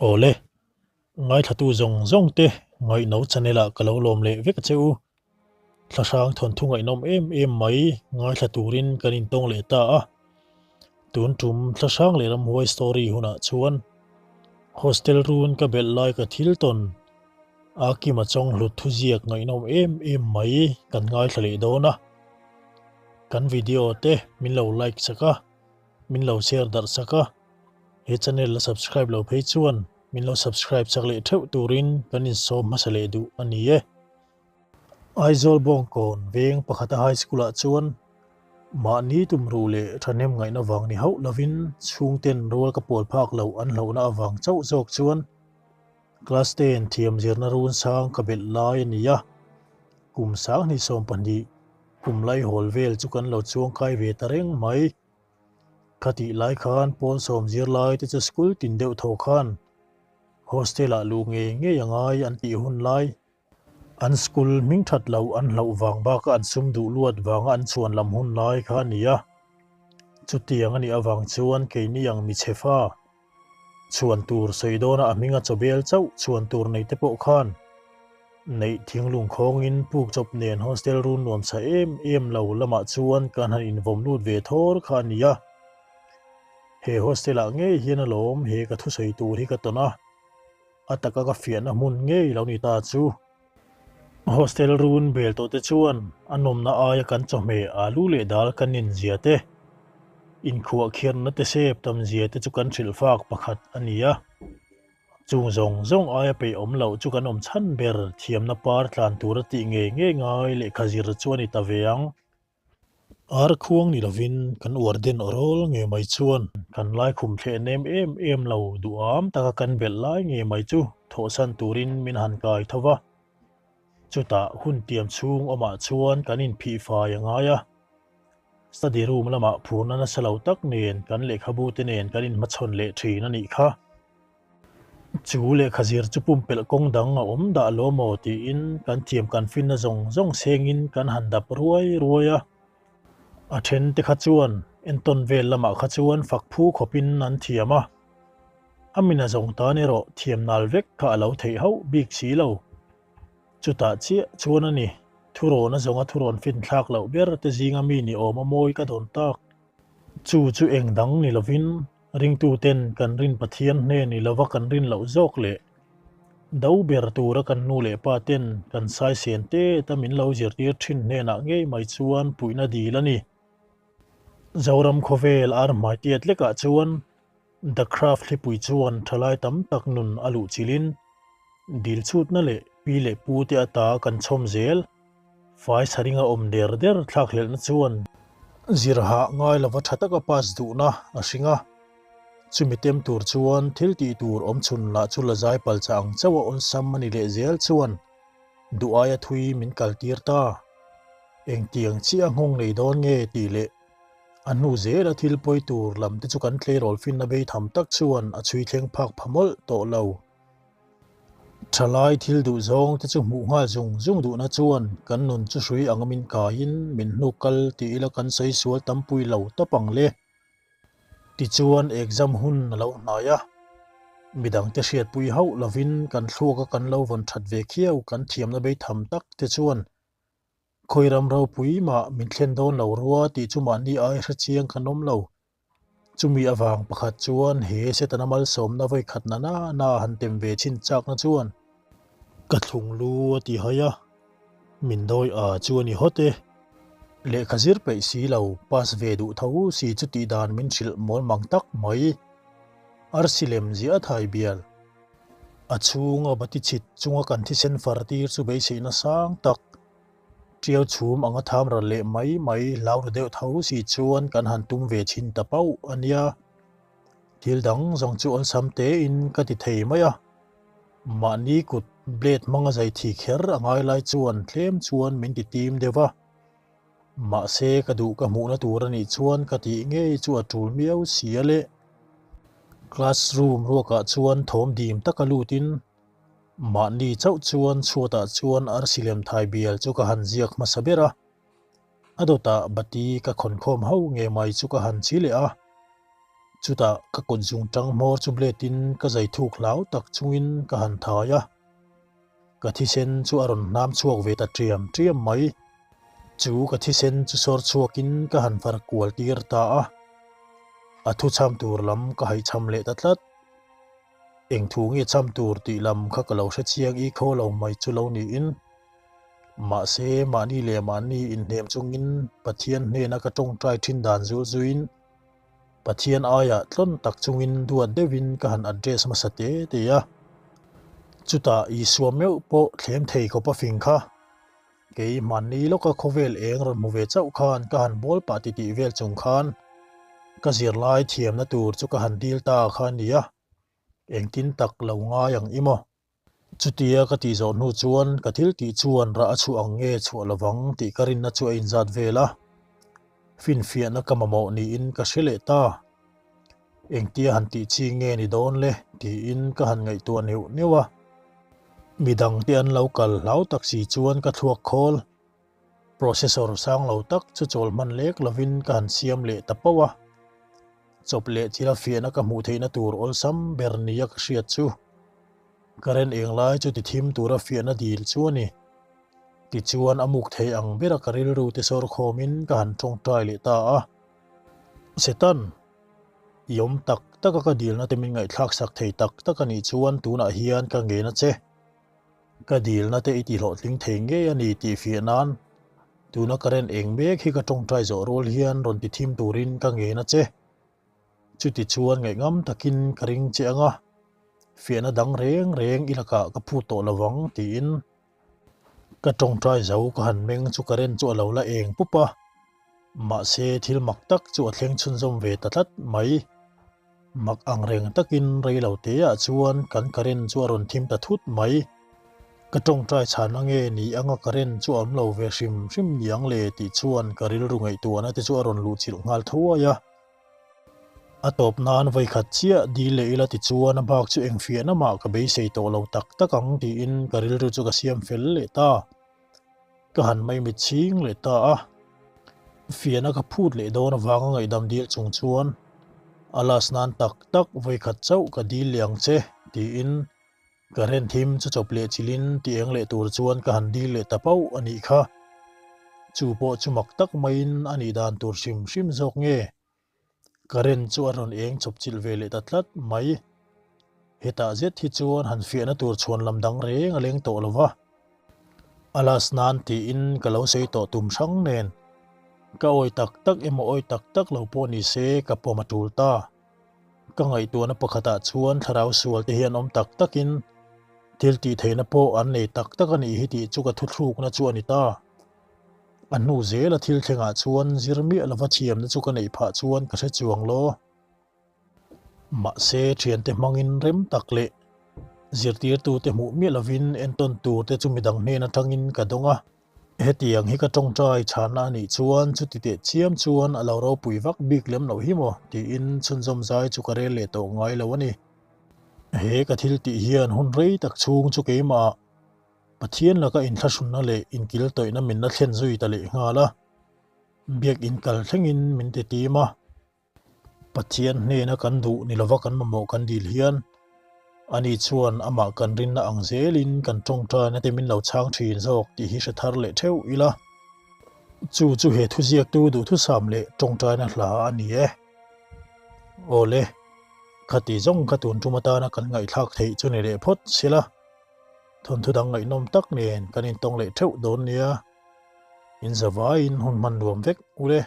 Awle, ngaithlatu zawng zawng te ngaihno channel ah ka lo lawm leh vek a che u. Thlahrang thawnthu ngaihnawm em em mai ngaithla turin kan intawng leh ta a. Tun tum thlahrang leh ramhuai story hunah chuan hostel run ka belh lai ka thil tawn a kima chawng hlut thuziak ngaihnawm em em mai kan ngaithla leh dawn a. Kan video te min lo like sak a, min lo share darh sak a, he channel la subscribe lo phei chuan min lo subscribe sak leh theuh turin kan insawm hmasa leh duh a ni e. Aizawl Bawngkawn veng pakhata High School-ah chuan mahni tumruh leh thahnem ngaihna vang ni hauh lovin chhungten rual ka pawl phak loh an hlauhna avang chauh zawk chuan Class ten thiam zirna run sang ka belh lai a ni a. Kum 2020 kum laihawl vel chu kan lo chuangkai ve ta reng mai. Khatih lai khan pawl sawm zirlai te chu school tin deuh tho khan hostel-ah luh ngei ngei a ngai an tih hun lai. An school hming that loh an hlauh vang baka an sum duh luat vanga an chhuan lam hun lai kha a ni a. Chutiang a nih avang chuan keini ang michhe fa chhuan tur sawi dawna a hminga chawbel chauh chhuan tur nei te pawh khan neih thinglung khawngin puk chawp nen hostel run nuam sa em em lo lamah chuan kan han invawm lut ve thawr kha a ni a. He hostel ah ngei hian alawm he ka thusawi tur hi ka tawn a. A taka ka fiahna hmun ngei lo ni ta chu. Hostel run bel tawh te chuan a nawmna aia kan chawhmeh alu leh dal kan inzia te, inkhuah khiarna te sep tam zia te chu kan hrilh fak pakhat a ni a. Chung zawng zawng aia peih awm loh chu kan awm chhan ber thiamna par tlan tura tih ngei ngei ngai lehkha zir chu a ni ta ve ang. Ar khuang ni lovin kan uar den aw rawl ngei mai chuan kan laikhum thleh nem em em lo duham taka kan belh lai ngei mai chu thawhsan turin min han kai tho va. Chutah hun tiam chhung awmah chuan kan inphih fai a ngai a. Study room lamah phurna nasa lo tak nen kan lehkhabu te nen kan inhmachhawn leh thin a nih kha. Chu lehkha zir chu pumpelh kawng dang a awm dah lo maw tiin kan thiam kan finna zawng zawng sengin kan han dap ruai ruai a. A then te kha chuan entawn vel lamah kha chuan fak phu khawpin an thiam a. A mina zawng tan erawh thiam nal vek kha a lo theih hauh bik si lo. Chutah chiah chuan a ni, thurawn a zawnga thurawn finthlak loh ber te zinga mi ni awm a mawi ka dawn tak. Chu chu eng dang ni lovin Ringtuten kan rin Pathian hnen i lova kan rin loh zawk leh do ber tura kan nu leh pa ten kan saisen tet a min lo zirtir thin hnenah ngei mai chuan puihna dil a ni. Zoram khawvel ar hmai tiat lekah chuan The Craft hlipui chuan thalai tam tak nun a luh chilhin dil chhutna leh pi leh pu te ata kan chhawm zel. Fai saringa awm der der thlakhlelhna chuan zirhah ngai lova tha taka pass duhna a hring a, chumi tem tur chuan thil tih tur awm chhun lah chu la zai pal chah ang chauh a awlsam a ni leh zel chuan duh aia thui min kal tir ta. Engtiang chiah a nghawng nei dawn nge tih leh a hnu zela thil pawi tur lam te chu kan tleirawl finna bei tham tak chuan a chhui thleng phak pha mawlh tawh lo. Thalai thil duh zawng te chu hmuh nghal zung zung duhna chuan kan nun chu hrui anga min kaiin min hnuk kal tih ila kan sawi sual tampui lo tawp ang le. Tichuan exam hun a lo hnai a, midangte hriatpui hauh lovin kan thluaka kan lo vawn that ve khiau kan thiamna bei tham tak te chuan khawi ram ropui mah min thlen dawn lo rua tih chu mahni ai hrechiang kan awm lo. Chumi avang pakhat chuan he Setana malsawmna vawi khat na na na han tem ve chhin chakna chuan ka thlung lu a ti hai a, min dawi a chu a ni hawt e. Lehkha zir peih si lo, pass ve duh tho si chu tih dan min hrilh mawl mang tak mai. Arsi lem ziah a thai bial. A chhunga bati chhit chunga kan thisen far tir chu beiseihna sang tak. Tiau chhum anga tham ral leh mai mai hlau ru deuh tho si chuan kan han tum ve chhin ta pauh a nia. Thil dang zawng chu awlsam tein ka ti thei mai a. Mahni kut blade hmanga zai thi kher a ngai lai chuan tlem chuan min ti tim deuh va. Mahse ka duh ka hmuhna tur a nih chuan ka tih ngei chu a tul miau si a le. Classroom ruakah chuan thawm dim taka lutin Mahni chauh chuan chhuatah chuan arsi lem thai bial chu ka han ziak hmasa ber a, a dawtah bati ka khawnkhawm ho nge mai chu ka han chi leh a. Chutah ka kut zungṭang hmawr chu blade in ka zai thuk hlau tak chungin ka han thai a. Ka thisen chu a rawn hnam chhuak ve ta ṭiam ṭiam mai. Chu ka thisen chu sawr chhuakin ka han far kual tir ta a. A thu chham tur lam ka haihchham leh ta tlat. Eng thu nge chham tur tih lam kha ka lo hre chiang i khaw lo mai chu lo niin. Mahse, mahni leh mahni inhnem chungin Pathian hnena ka tawngtai thin dan zul zuiin Pathian aiah tlawn tak chungin duat deuhin ka han address hmasa te te a. Chutah Isua meuh pawh thlem thei khawp a fing kha. Kei hmanni lawka khawvel eng rawn hmu ve chauh khan ka han bawl pah titih vel chung khan ka zirlai thiamna tur chu ka han dil ta kha a nia. Engtin tak lo ngai ang i maw? Chutia ka tih zawh hnu chuan ka thil tih chuan rah a chhuah ang nge chhuah lovang tih ka rinna chu a inzat vel a. Finfiahna ka mamawh niin ka hre leh ta. Engtia han tih chi nge ni dawn le tiin ka han ngaihtuah neuh neuh a. Midangte an lo kal hlau tak si chuan ka thluak khawl. Processor sang lo tak chu chawl hman lek lovin ka han siam leh ta pauh a. Chawp leh thila fiahna ka hmuh theihna tur awlsam ber nia ka hriat chu. Current eng lai chu ti thim tura fiahna dil chu a ni. Tichuan a muk thei ang bera ka rilru te sawr khawmin ka han tawngtai leh ta a. Setan, i awm tak taka ka dilna te min ngaihthlak sak thei tak tak a nih chuan tunah hian ka ngen a che. Ka dilna te i ti hlawhtling thei ngei a ni tih fiah nan tuna current eng mek hi ka tawngtai zawh rual hian rawn ti thim turin ka ngen a che. Chuti chuan ngaihngam takin ka ring che ang a, fiahna dang reng reng i lakah ka phut tawh lo vang tiin ka tawngtai zo ka han meng chu current chu a lo la eng pup a, mahse thil mak tak chu a thleng chhunzawm ve ta tlat mai. Mak ang reng takin rei lo te ah chuan kan current chu a rawn thim ta thut mai. Ka tawngtai chhan ange ni anga current chu a awm lo ve hrim hrim niang le tih chuan ka rilru ngaihtuahna te chu a rawn luhchilh nghal thuai a. A tawp nan vawikhat chiah dil leh ila tichuan a bak chu engfiahna mah ka beisei tawh lo tak tak ang tiin ka rilru chu ka siam fel leh ta. Ka han maimit chhing leh ta a. Fiahna ka phut leh dawn avanga ngaihdam dil chung chuan a last nan tak tak vawikhat chauh ka dil leh ang che tiin Ka ren thim chu chawp leh chilhin ti eng leh tur chuan ka han dil leh ta pauh a nih kha. Chu pawh chu mak tak maiin a nih dan tur hrim hrim zawk nge? Ka ren chu a rawn eng chawp chilh ve leh ta tlat mai. Hetah zet hi chuan han fiahna tur chhuan lam dang reng a leng tawh lo va. A last nan tiin ka lo sawi tawh tum hrang nen. Ka awi tak tak emaw awi tak tak lo pawh ni se ka pawm a tul ta. Ka ngaihtuahna pakhatah chuan thlarau sual te hian awm tak takin thil tih theihna pawh an nei tak tak a nih hi tih chu ka thuthlukna chu a ni ta. A hnu zela thil thlengah chuan zir miah lova thiamna chu ka neih phah chuan ka hre chuang law. Mahse thiante hmangin rem tak leh zirtirtute hmuh miah lovin entawn turte chu midang hnen atangin ka dawng a. Hetiang hi ka tawngtai chhanna a nih chuan chuti teh chiam chuan a lo ropui vak bik lem loh hi maw tiin chhunzawm zai chu ka rel leh tawh ngai lo a ni. He ka thil tih hian hun rei tak chhung chu keimah Pathian laka inthlahrunna leh inkil tawihna min la thlen zui ta leh nghal a, biakinn kal thlengin min ti tim a. Pathian hnena kan duh ni lova kan mamawh kan dil hian ani chuan amah kan rinna ang zelin kan tawngtaina te min lo chhang thin zawk tih hi hre thar leh theuh ila. Chu chu he thuziaktu duhthusam leh tawngtaina hla a ni e. Awle, khati zawng kha tun tum atana kan ngaihthlak theih chu ni leh phawt sela, thawnthu dang ngaihnawm tak nen kan intawng leh theuh dawn nia. Inzavaiin hun hman nuam vek ule.